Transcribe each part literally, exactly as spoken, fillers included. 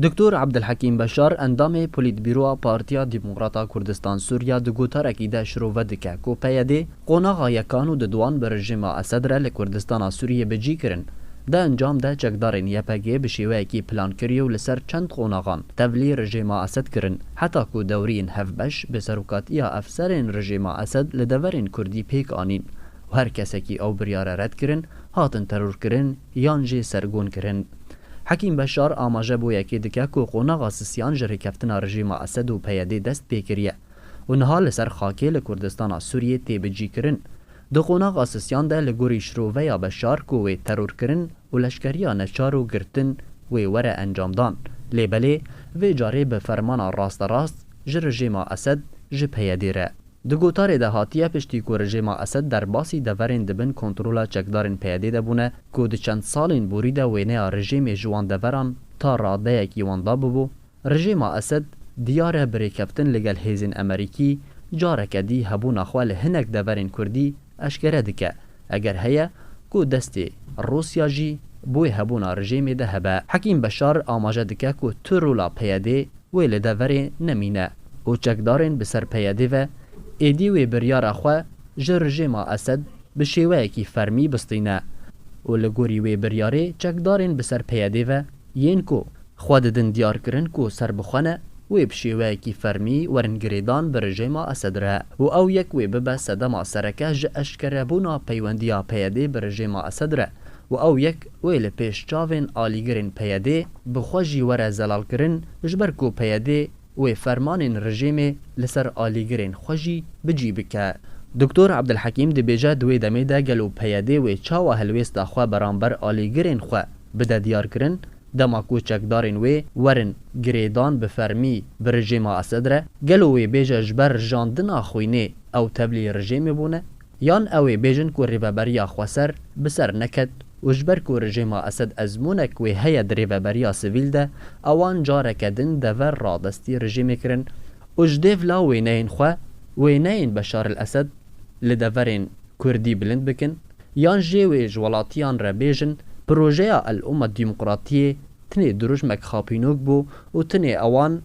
Doktor Abdulhekîm Beşar, endamê Polîtbîroya Partiya Demokrata Kurdistan Sûriya, di gotarekî de şirove dike ku P Y D qonaxa yekan û diduan bi rejîma Esed re li Kurdistana Sûriyê bi cî kirin. Di encam de çekdarên Y P G bi şêweyekî plankirî û li ser çend qonaxan tevlî rejîma Esed kirin, heta ku dewriyên hevbeş bi serokatiya efserên rejîma Esed li deverên Kurdî pêk anîn û her kesekî ew biryare red kirin, hatin terorkirin yan jî sergon kirin. Hekîm Beşar amaje bo yekê dike ku qonaxa sisiyan ji rêkeftina rejîma Esed û P Y D dest pê kiriye û niha li ser xakê li Kurdistana Sûriyê tê bicîkirin. Di qonaxa sisiyan de li gorî şiroveya Beşar ku wê terorkirin û leşkeriya neçar û girtin wê were encamdan. Lê belê vê carê bi fermana rasterast ji rejîma Esed ji P Y D re. Di gotarê de hatiye, piştî ku rejîma Esed derbasî deverên di bin kontrola çekdarên P Y D de bûne ku di çend salên borî de wêneya rejîmê ji wan deveran ta radeyekî wenda bibû, rejîma Esed diyar e bi rêkeftin li gel hêzên Emerîkî careke dî hebûna xwe li hinek deverên Kurdî eşkere dike, eger heye ku destê Rûsya jî bo wê hebûna rejîmê de hebe. Hekîm Beşar amaje dike ku tu rola P Y D wê li deverê nemîne û çekdarên bi ser P Y D ve êdî wê biryara xwe ji rejîma Esed bi şêweyekî fermî bistîne û li gorî wê biryarê çekdarên bi ser P Y D ve yên ku xwe didin diyar kirin ku ser bi xwe ne, wê bi şêweyekî fermî werin girêdan bi rejîma Esed re û ew yek wê bibe sedema sereke ji eşkerebûna peywendiya P Y D bi rejîma Esed re û ew yek wê li pêş çavên alîgirên P Y D bi xwe jî were zelalkirin, ji ber ku P Y D wê fermanên rejîmê li ser alîgirên xwe jî bi cî bike. Doktor Abdulhekîm dibêje, di wê demê de gelo P Y D wê çawa helwêsta xwe beramber alîgirên xwe bide diyarkirin, dema ku çekdarên wê werin girêdan bi fermî bi rejîma Esed re, gelo wê bêje ji ber rijandina xwînê ew tevlî rejîmê bûne? Yan ew ê bêjin ku Rêveberiya Xweser bi ser neket û ji ber ku rejîma Esed ezmûnek wê heye di rêveberiya sivîl de, ewan careke din dever radestî rejîmê kirin û ji dêvla wêneyên xwe, wêneyên Beşar el Esed li deverên Kurdî bilind bikin, yan jê wê ji welatiyan re bêjin, projeya El Umma Demokratiyê tinê dirûjmek xapînok bû û tinê ewan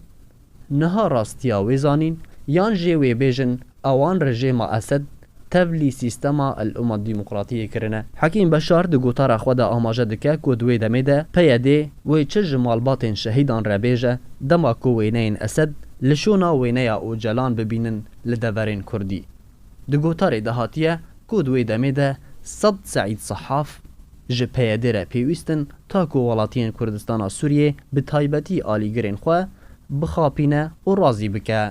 niha rastiya wê zanîn, yan jê wê bêjin ewan rejîma Esed tevlî sîstema El Umma Demokratiyê kirine. Hekîm Beşar di gotara xwe de amaje dike ku di wê demê de P Y D wê çi ji malbatên şehîdan re bêje, dema ku wêneyên Esed li şûna wêneya Ocalan bibînin li deverên Kurdî. Di gotarê de hatiye ku di wê demê de sed Seîd Sehaf ji P Y D re pêwîst in, ta ku welatiyên Kurdistana Sûriyê, bi taybetî alîgirên xwe, bixapîne û razî bike.